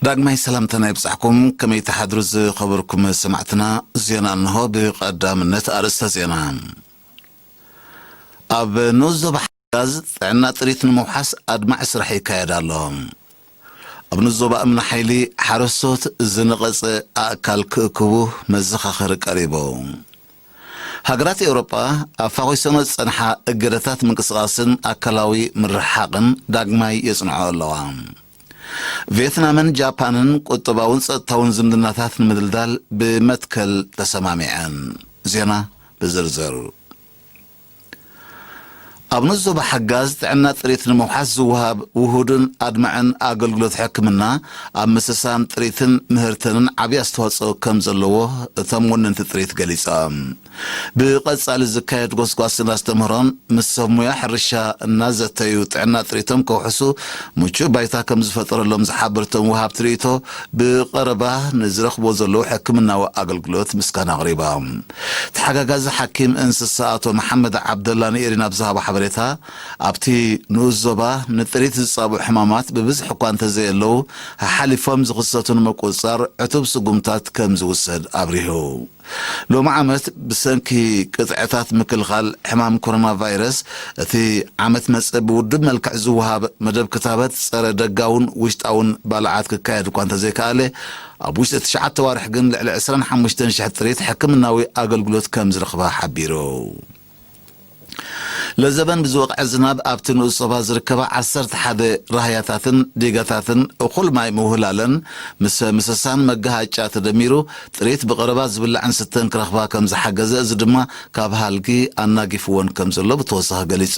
ዳግማይ ሰላምታና ይብጻሕኩም። ከመይ ትሓድሩ ዝኸበርኩም ሰማዕትና? ዜና እንሆ። ብቐዳምነት ኣርእስተ ዜና። ኣብ ንኡስ ዞባ ሓጋዝ ጥዕና ጥሪት ንምውሓስ ኣድማዒ ስራሕ ይካየድ ኣሎ። ኣብ ንኡስ ዞባ እምኒ ሓይሊ ሓረስቶት ዝነቐጸ ኣእካል ክእክቡ መዘኻኸሪ ቀሪቡ። ሃገራት ኤውሮጳ ኣፋኺሶን ዝጸንሓ እገደታት ምንቅስቓስን ኣካላዊ ምርሕሓቕን ዳግማይ የጽንዖ ኣለዋ። ቪየትናምን ጃፓንን ቁጠባውን ጸጥታውን ዝምድናታት ንምድልዳል ብመትከል ተሰማሚዐን። ዜና ብዝርዝር። ኣብ ንኡስ ዞባ ሓጋዝ ጥዕና ጥሪት ንምውሓስ ዝወሃብ ውሁድን ኣድማዕን ኣገልግሎት ሕክምና ኣብ ምስሳን ጥሪትን ምህርተንን ዓብዪ ኣስተዋጽኦ ከም ዘለዎ እቶም ወነንቲ ጥሪት ገሊጾም። ብቐጻሊ ዝካየድ ጎስጓስን ኣስተምህሮን ምስ ሰብ ሙያ ሕርሻ እናዘተዩ ጥዕና ጥሪቶም ከውሕሱ ምቹእ ባይታ ከም ዝፈጠረሎም ዝሓበሩ እቶም ወሃብቲ ርእይቶ፣ ብቐረባ ንዝረኽቦ ዘለዉ ሕክምናዊ ኣገልግሎት ምስጋና ኣቕሪባ። ተሓጋጋዚ ሓኪም እንስሳ ኣቶ መሓመድ ዓብደላ ንኤሪና ኣብ ዝሃቦ ሓበሬታ፣ ኣብቲ ንኡስ ዞባ ንጥሪት ዝጻብኡ ሕማማት ብብዝሒ እኳ እንተዘየለዉ፣ ሓሓሊፎም ዝኽሰቱ ንምቁጽጻር ዕቱብ ስጉምታት ከም ዝውሰድ ኣብሪሁ። ሎሚ ዓመት ብሰንኪ ቅጥዕታት ምክልኻል ሕማም ኮሮና ቫይረስ፣ እቲ ዓመት መጸ ብውዱብ መልክዕ ዝወሃብ መደብ ክታበት ጸረ ደጋውን ውሽጣውን ባልዓት ክካየድ እኳ እንተዘይከኣለ፣ ኣብ ውሽጢ ትሽዓተ ዋርሕ ግን ልዕሊ ዕስራን ሓሙሽተን ሽሕ ጥሪት ሕክምናዊ ኣገልግሎት ከም ዝረኽባ ሓቢሩ። ለዘበን ብዝወቕዐ ዝናብ ኣብቲ ንኡስ ዞባ ዝርከባ ዓሰርተ ሓደ ራህያታትን ዲጋታትን እኹል ማይ ምውህላለን ምስ ምስሳን መጋሃጫ ተደሚሩ ጥሪት ብቐረባ ዝብላዕን ስተን ክረኽባ ከም ዝሓገዘ፣ እዚ ድማ ካብ ሃልጊ ኣናጊፍወን ከም ዘሎ ብተወሳኺ ገሊጹ።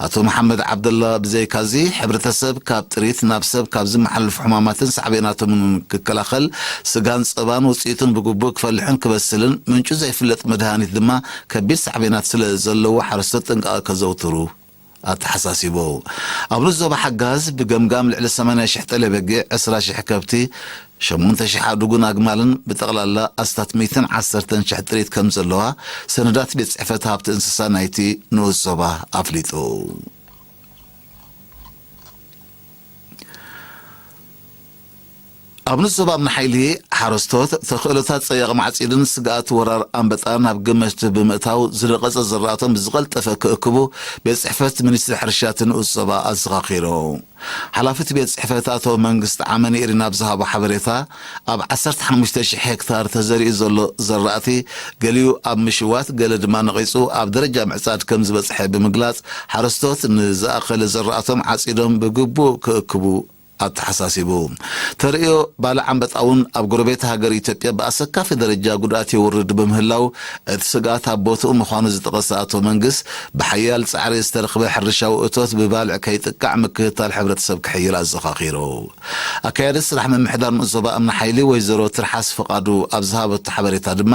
ኣቶ መሓመድ ዓብደላ ብዘይካዚ፣ ሕብረተሰብ ካብ ጥሪት ናብ ሰብ ካብ ዝመሓላለፉ ሕማማትን ሳዕቤናቶምን ክከላኸል፣ ስጋን ጸባን ውጽኢቱን ብግቡእ ክፈልሕን ክበስልን ምንጩ ዘይፍለጥ መድሃኒት ድማ ከቢድ ሳዕቤናት ስለ ዘለዎ ሓረስቶት ጥንቃቐ ከዘውትሩ ኣተሓሳሲቡ። ኣብ ንኡስ ዞባ ሓጋዝ ብገምጋም ልዕሊ ሰማንያ ሽሕ ጠለ በጊዕ፣ ዕስራ ሽሕ ከብቲ፣ ሸሞንተ ሽሕ ኣእዱግን ኣግማልን ብጠቕላላ ኣስታት ሚእትን ዓሰርተን ሽሕ ጥሪት ከም ዘለዋ ሰነዳት ቤት ጽሕፈት ሃብቲ እንስሳ ናይቲ ንኡስ ዞባ ኣፍሊጡ። ኣብ ንኡስ ዞባ እምኒ ሓይሊ ሓረስቶት ተኽእሎታት ጸያቕ ማዕጺድን ስግኣት ወራር ኣንበጣ ናብ ግምት ብምእታው ዝነቐጸ ዝራእቶም ብዝቐልጠፈ ክእክቡ ቤት ጽሕፈት ሚኒስትሪ ሕርሻ እቲ ንኡስ ዞባ ኣዘኻኺሩ። ሓላፊ እቲ ቤት ጽሕፈት ኣቶ መንግስቲ ዓመ ንኤሪና ኣብ ዝሃቦ ሓበሬታ፣ ኣብ ዓሰርተ ሓሙሽተ ሽሕ ሄክታር ተዘሪኡ ዘሎ ዘራእቲ ገሊኡ ኣብ ምሽዋት ገለ ድማ ነቒጹ ኣብ ደረጃ ምዕጻድ ከም ዝበጽሐ ብምግላጽ፣ ሓረስቶት ንዝኣኸለ ዘራእቶም ዓጺዶም ብግቡእ ክእክቡ ኣተሓሳሲቡ። ተርእዮ ባልዕ ኣንበጣ እውን ኣብ ጎረቤት ሃገር ኢትዮጵያ ብኣሰካፊ ደረጃ ጉድኣት የውርድ ብምህላው፣ እቲ ስግኣት ኣብ ቦትኡ ምዃኑ ዝጠቐሰ ኣቶ መንግስ፣ ብሓያል ጻዕሪ ዝተረኽበ ሕርሻዊ እቶት ብባልዕ ከይጥቃዕ ምክትታል ሕብረተሰብ ክሕይል ኣዘኻኺሩ። ኣካያዲ ስራሕ ምምሕዳር ንኡስ ዞባ እምኒ ሓይሊ ወይዘሮ ትርሓስ ፍቓዱ ኣብ ዝሃበቶ ሓበሬታ ድማ፣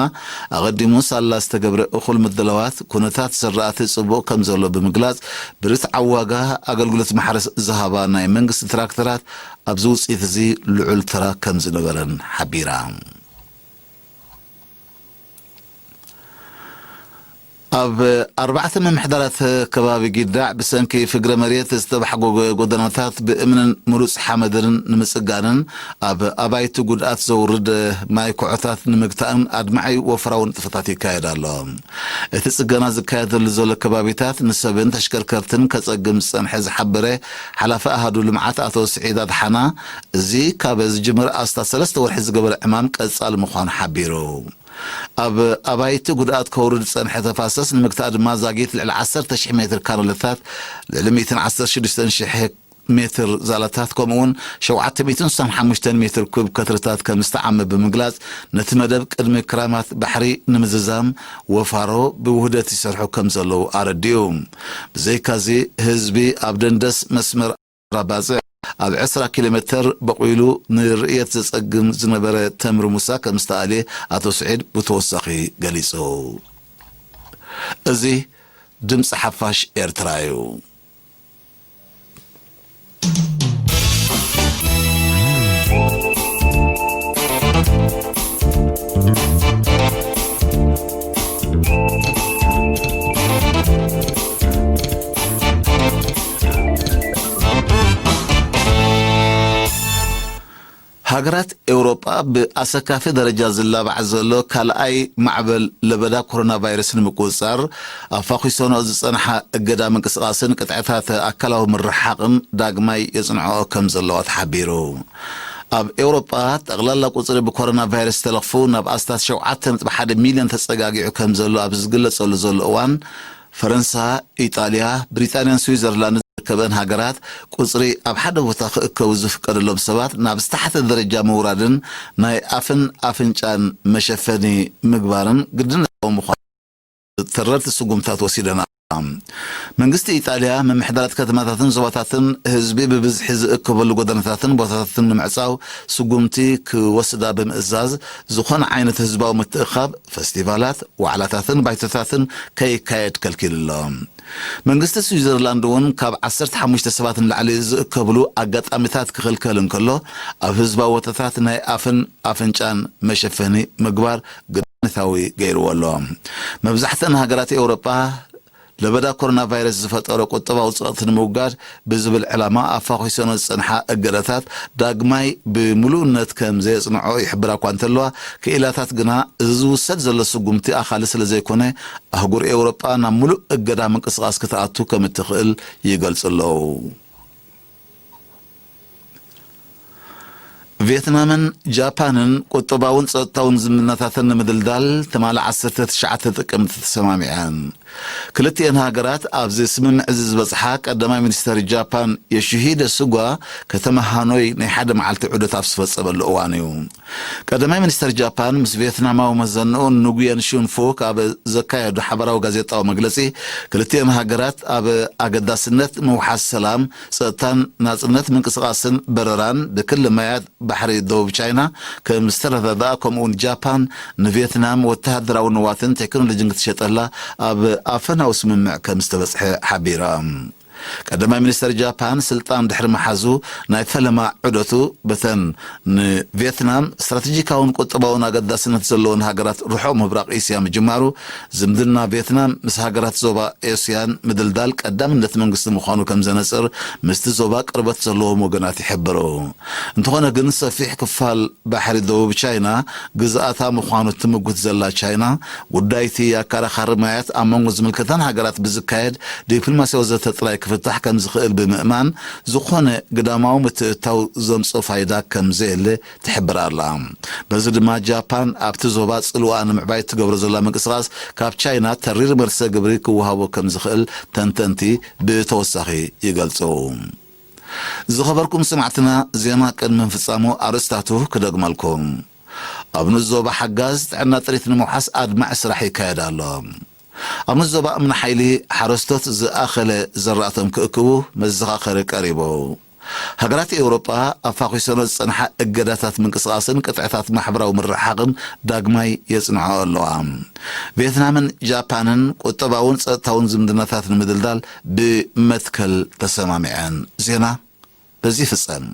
ኣቐዲሙ ሳላ ዝተገብረ እኹል ምድላዋት ኩነታት ዝራእቲ ጽቡቕ ከም ዘሎ ብምግላጽ፣ ብርትዓዊ ዋጋ ኣገልግሎት ማሕረስ ዝሃባ ናይ መንግስቲ ትራክተራት ኣብዚ ውጽኢት እዚ ልዑል ተራ ከም ዝነበረን ሓቢራ። ኣብ ኣርባዕተ ምምሕዳራት ከባቢ ጊዳዕ ብሰንኪ ፍግረ መሬት ዝተባሕጎገ ጎደናታት ብእምንን ምሩጽ ሓመድን ንምጽጋንን ኣብ ኣባይቲ ጉድኣት ዘውርድ ማይ ኩዖታት ንምግታእን ኣድማዒ ወፍራዊ ንጥፈታት ይካየድ ኣሎ። እቲ ጽገና ዝካየደሉ ዘሎ ከባቢታት ንሰብን ተሽከርከርትን ከጸግም ዝጸንሐ ዝሓበረ ሓላፊ ኣሃዱ ልምዓት ኣቶ ስዒድ ኣድሓና፣ እዚ ካብ ዝጅምር ኣስታት ሰለስተ ወርሒ ዝገበረ ዕማም ቀጻሊ ምዃኑ ሓቢሩ። ኣብ ኣባይቲ ጉድኣት ከውርድ ዝጸንሐ ተፋሰስ ንምግታእ ድማ ዛጊት ልዕሊ ዓሰርተ ሽሕ ሜትር ካናለታት፣ ልዕሊ ሚእትን ዓሰርተ ሽዱሽተን ሽሕ ሜትር ዛላታት፣ ከምኡውን ሸውዓተ ሚእትን ስሳን ሓሙሽተን ሜትር ኩብ ከትርታት ከም ዝተዓመ ብምግላጽ፣ ነቲ መደብ ቅድሚ ክራማት ባሕሪ ንምዝዛም ወፋሮ ብውህደት ይሰርሑ ከም ዘለዉ ኣረዲኡ። ብዘይካዚ፣ ህዝቢ ኣብ ደንደስ መስመር ኣባጽዕ ኣብ ዕስራ ኪሎ ሜተር በቑሉ ንርእየት ዘጸግም ዝነበረ ተምሪ ሙሳ ከም ዝተኣልየ ኣቶ ስዒድ ብተወሳኺ ገሊጹ። እዚ ድምጺ ሓፋሽ ኤርትራ እዩ። ሃገራት ኤውሮጳ ብኣሰካፊ ደረጃ ዝላባዕ ዘሎ ካልኣይ ማዕበል ለበዳ ኮሮና ቫይረስ ንምቁጽጻር ኣፋኺሶኖ ዝጸንሓ እገዳ ምንቅስቓስን ቅጥዕታት ኣካላዊ ምርሓቕን ዳግማይ የጽንዖ ከም ዘለዋ ተሓቢሩ። ኣብ ኤውሮጳ ጠቕላላ ቁጽሪ ብኮሮና ቫይረስ ተለኽፉ ናብ ኣስታት ሸውዓተ ነጥቢ ሓደ ሚልዮን ተጸጋጊዑ ከም ዘሎ ኣብ ዝግለጸሉ ዘሎ እዋን፣ ፈረንሳ፣ ኢጣልያ፣ ብሪጣንያን ስዊዘርላንድ ዝርከበን ሃገራት ቁጽሪ ኣብ ሓደ ቦታ ክእከቡ ዝፍቀደሎም ሰባት ናብ ዝተሓተ ደረጃ ምውራድን ናይ ኣፍን ኣፍንጫን መሸፈኒ ምግባርን ግድነታዊ ምዃኑ ተረርቲ ስጉምታት ወሲደን ኣለዋ። መንግስቲ ኢጣልያ ምምሕዳራት ከተማታትን ዞባታትን ህዝቢ ብብዝሒ ዝእከበሉ ጎደናታትን ቦታታትን ንምዕጻው ስጉምቲ ክወስዳ ብምእዛዝ፣ ዝኾነ ዓይነት ህዝባዊ ምትእኻብ፣ ፈስቲቫላት፣ ዋዕላታትን ባይቶታትን ከይካየድ ከልኪሉ ኣሎ። መንግስቲ ስዊዘርላንድ እውን ካብ ዓሰርተ ሓሙሽተ ሰባት ንላዕሊ ዝእከብሉ ኣጋጣሚታት ክኽልከል እንከሎ፣ ኣብ ህዝባዊ ቦታታት ናይ ኣፍን ኣፍንጫን መሸፈኒ ምግባር ግድነታዊ ገይርዎ ኣሎ። መብዛሕተን ሃገራት ኤውሮጳ ለበዳ ኮሮና ቫይረስ ዝፈጠሮ ቁጠባዊ ጸቕጢ ንምውጋድ ብዝብል ዕላማ ኣፋኺሶኖ ዝጸንሓ እገዳታት ዳግማይ ብምሉእነት ከም ዘየጽንዖ ይሕብራ እኳ እንተለዋ፣ ክኢላታት ግና እዚ ዝውሰድ ዘሎ ስጉምቲ ኣኻሊ ስለ ዘይኮነ፣ ኣህጉር ኤውሮጳ ናብ ምሉእ እገዳ ምንቅስቓስ ክትኣቱ ከም እትኽእል ይገልጹ ኣለዉ። ቪየትናምን ጃፓንን ቁጠባውን ጸጥታውን ዝምድናታተን ንምድልዳል ትማሊ ዓሰርተ ትሽዓተ ጥቅምቲ ተሰማሚዐን። ክልቲኤን ሃገራት ኣብዚ ስምምዕ እዚ ዝበጽሓ ቀዳማይ ሚኒስተር ጃፓን ዮሺሂደ ሱጓ ከተማ ሃኖይ ናይ ሓደ መዓልቲ ዑደት ኣብ ዝፈጸመሉ እዋን እዩ። ቀዳማይ ሚኒስተር ጃፓን ምስ ቪየትናማዊ መዘንኡ ንጉየን ሹን ፉክ ኣብ ዘካየዱ ሓበራዊ ጋዜጣዊ መግለጺ፣ ክልቲኤን ሃገራት ኣብ ኣገዳስነት ምውሓስ ሰላም፣ ጸጥታን ናጽነት ምንቅስቓስን በረራን ብክሊ ማያት ባሕሪ ደቡብ ቻይና ከም ዝተረዳድኣ፣ ከምኡውን ጃፓን ንቪየትናም ወተሃደራዊ ንዋትን ቴክኖሎጂን ክትሸጠላ ኣብ ኣፈናዊ ስምምዕ ከም ዝተበጽሐ ሓቢራ። ቀዳማይ ሚኒስተር ጃፓን ስልጣን ድሕሪ ምሓዙ ናይ ፈለማ ዑደቱ በተን ንቪየትናም ስትራቴጂካውን ቁጠባውን ኣገዳስነት ዘለዎን ሃገራት ርሑቕ ምብራቕ እስያ ምጅማሩ፣ ዝምድና ቪየትናም ምስ ሃገራት ዞባ ኤስያን ምድልዳል ቀዳምነት መንግስቲ ምዃኑ ከም ዘነጽር ምስቲ ዞባ ቅርበት ዘለዎም ወገናት ይሕብሩ። እንተኾነ ግን ሰፊሕ ክፋል ባሕሪ ደቡብ ቻይና ግዝኣታ ምዃኑ ትምጉት ዘላ ቻይና፣ ጉዳይቲ ኣከራኻሪ ማያት ኣብ መንጎ ዝምልከተን ሃገራት ብዝካየድ ዲፕሎማስያዊ ዘተ ጥራይ ክፍታሕ ከም ዝኽእል ብምእማን፣ ዝኾነ ግዳማዊ ምትእትታው ዘምጽኦ ፋይዳ ከም ዘየለ ትሕብር ኣላ። በዚ ድማ ጃፓን ኣብቲ ዞባ ጽልዋኣ ንምዕባይ ትገብሮ ዘላ ምንቅስቓስ ካብ ቻይና ተሪር መልሰ ግብሪ ክወሃቦ ከም ዝኽእል ተንተንቲ ብተወሳኺ ይገልጹ። ዝኸበርኩም ሰማዕትና፣ ዜና ቅድሚ ምፍጻሙ ኣርእስታቱ ክደግመልኩም። ኣብ ንዞባ ሓጋዝ ጥዕና ጥሪት ንምውሓስ ኣድማዒ ስራሕ ይካየድ ኣሎ። ኣብ ንዞባ እምኒ ሓይሊ ሓረስቶት ዝኣኸለ ዘራእቶም ክእክቡ መዘኻኸሪ ቀሪቡ። ሃገራት ኤውሮጳ ኣፋኺሰኖ ዝጸንሓ እገዳታት ምንቅስቓስን ቅጥዕታት ማሕበራዊ ምርሕሓቕን ዳግማይ የጽንዖ ኣለዋ። ቪየትናምን ጃፓንን ቁጠባውን ጸጥታውን ዝምድናታት ንምድልዳል ብመትከል ተሰማሚዐን። ዜና በዚ ይፍጸም።